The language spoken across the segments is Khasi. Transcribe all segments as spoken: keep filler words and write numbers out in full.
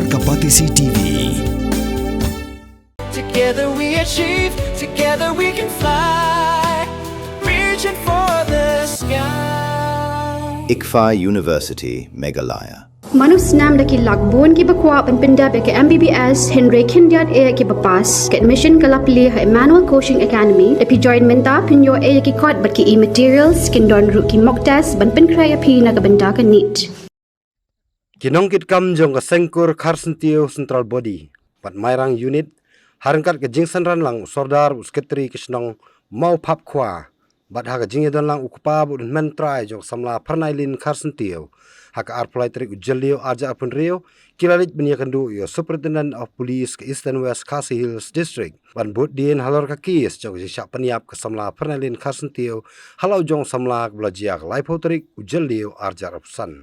Ka Batesi T V. Together we achieve, together we can fly. Reaching for the sky. ICFAI University, Meghalaya. Mano snam da ki lak bun kiba kwah ban pyndep ïa ka M B B S hynrei khyndiat eh kiba pass. Ka admission ka la plie ha Emmanuel Coaching Academy. Da phi join mynta phin ïoh eh ïa ki kot bad ki e-materials, kin don ruh ki mock test ban pynkhreh ïa phi na ka bynta ka NEET. Ki nongkitkam jong ka Sengkur Kharsyntiew Central Body bad Mairang Unit, ha ryngkat ka jingsynran lang u Sordar u Sekretari ka shnong Mawphapkhwa, bad ha ka jingïadon lang u kpa bad u hynmen trai jong samla Pyrnailin Kharsyntiew, ha ka arphew lai tarik u Jylliew arhajar arphew hynriew, ki la leit ban ïakynduh ïa u Superintendent of Police ka Eastern West Khasi Hills District ban bud dien halor ka kes jong ka jingshah pynïap ka samla Pyrnailin Kharsyntiew ha la u jong samla kaba la jia ka laiphew tarik u Jylliew arhajar arphew san.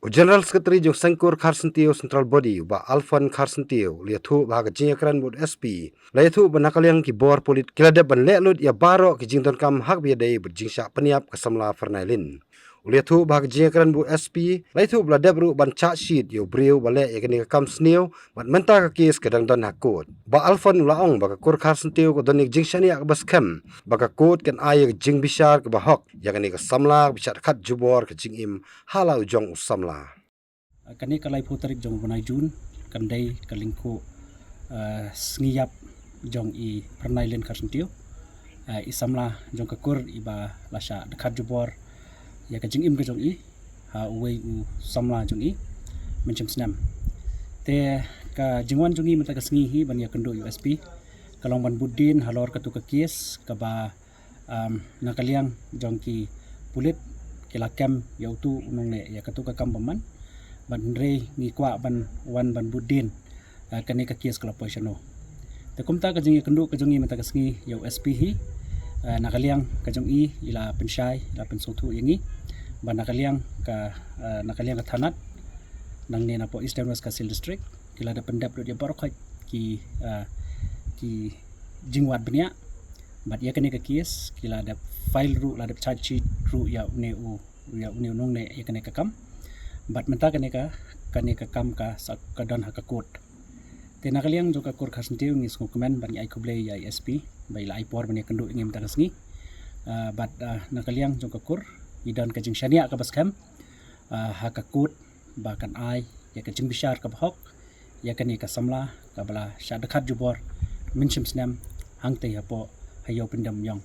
U General Secretary jong Sengkur Kharsyntiew Central Body u Bah Alfon Kharsyntiew u la ïathuh ba ha ka jingïakren bad u S P, la ïathuh ba na ka liang ki bor pulit ki la dep ban leh lut ïa baroh ki jingdonkam ha kaba ïadei bad jingshah pynïap ka samla Pyrnailin. U la ïathuh ba ha ka jingïakren bad u S P, la ïathuh ba la dep ruh ban charge sheet ïa u briew ba leh ïa kane ka kam sniew, bad mynta ka kes ka dang don ha kot. Bah Alfon u la ong ba ka kur Kharsyntiew ka don ïa ka jingshaniah kaba skhem ba ka kot kan ai ïa ka jingbishar kaba hok ïa kane ka samla kaba shah dkhat jubor ka jingim ha la u jong u samla. Kane ka laiphew tarik jong u bnai Jun kan dei ka lyngkhuh, eh, sngi ïap jong i Pyrnailin Kharsyntiew, eh, i samla jong ka kur iba la shah dkhat jubor ïa ka jingim ka jong i ha uwei u samla jong i mynshem snem. Te ka jingwan jong i mynta ka sngi hi ban ïakynduh ïa u S P ka long ban bud dien halor katu ka kes kaba, um, na ka liang jong ki pulit ki la kem ïa utu u nongleh ïa katu ka kam bymman. Bad hynrei ngi kwah ban wan ban bud dien, eh, kane ka kes ka la poi shano. Te kumta ka jingïakynduh ka jong i mynta ka sngi ïa u S P hi, eh, na ka liang ka jong i i la pynshai, i la pynsngewthuh ïa ngi ba na ka liang ka, eh, na ka liang ka thanat nangne napoh Eastern West Khasi Hills District ki la da pyndep lut ïa baroh khoit ki, eh, ki jingwad bniah. Bad ïa kane ka kes ki la da file ruh, la da charge sheet ruh ïa une u, ïa une u nongleh ïa kane ka kam. Bad mynta kane ka, kane ka kam ka sa ka don ha ka kot. Te na ka liang jong ka kur Kharsyntiew ngi sngewkmen bad ngi ai khublei ïa i S P ba i la ai por ban ïakynduh ïa ngi mynta ka sngi. Ah, bad, ah, na ka liang jong ka kur ngi don ka jingshaniah kaba skhem, ah, ha ka kot ba kan ai ïa ka jingbishar kaba hok ïa kane ka samla kaba la shah dkhat jubor mynshem snem hangtei hapoh ha Ïew Pyndem Ïong.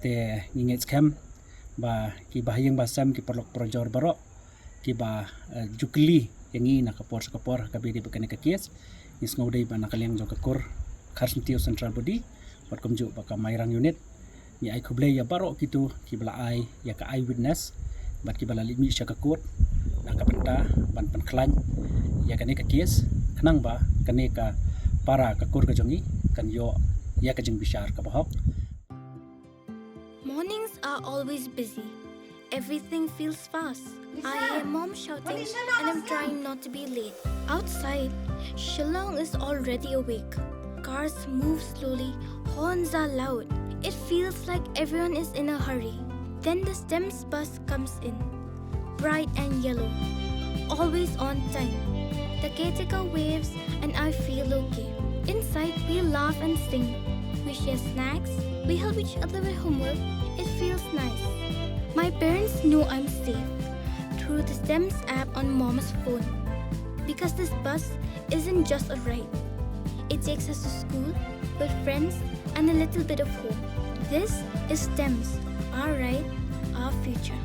Te ngi ngeit skhem ba ki bahaïing bahasem, ki paralok parajor baroh kiba, eh, ju kylli ïa ngi na ka por sha ka por ha kaba ïadei bad kane ka kes. Ngi sngewdei ba na ka liang jong ka kur Kharsyntiew Central Body bad kumjuh bad ka Mairang Unit, ngi ai khublei ïa baroh kito kiba la ai ïa ka eyewitness bad kiba la leit mih sha ka kot na ka bynta ban pynkhlaiñ ïa kane ka kes, khnang ba kane ka para ka kur ka jong i kan ïoh ïa ka jingbishar kaba hok. Mornings are always busy. Everything feels fast. I hear mom shouting and I'm trying not to be late. Outside, Shillong is already awake. Cars move slowly, horns are loud. It feels like everyone is in a hurry. Then the STEMS bus comes in, bright and yellow, always on time. The caretaker waves and I feel okay. Inside, we laugh and sing. We share snacks, we help each other with homework. It feels nice. My parents know I'm safe through the STEMS app on mom's phone. Because this bus isn't just a ride, it takes us to school, with friends, and a little bit of hope. This is STEMS, our ride, our future.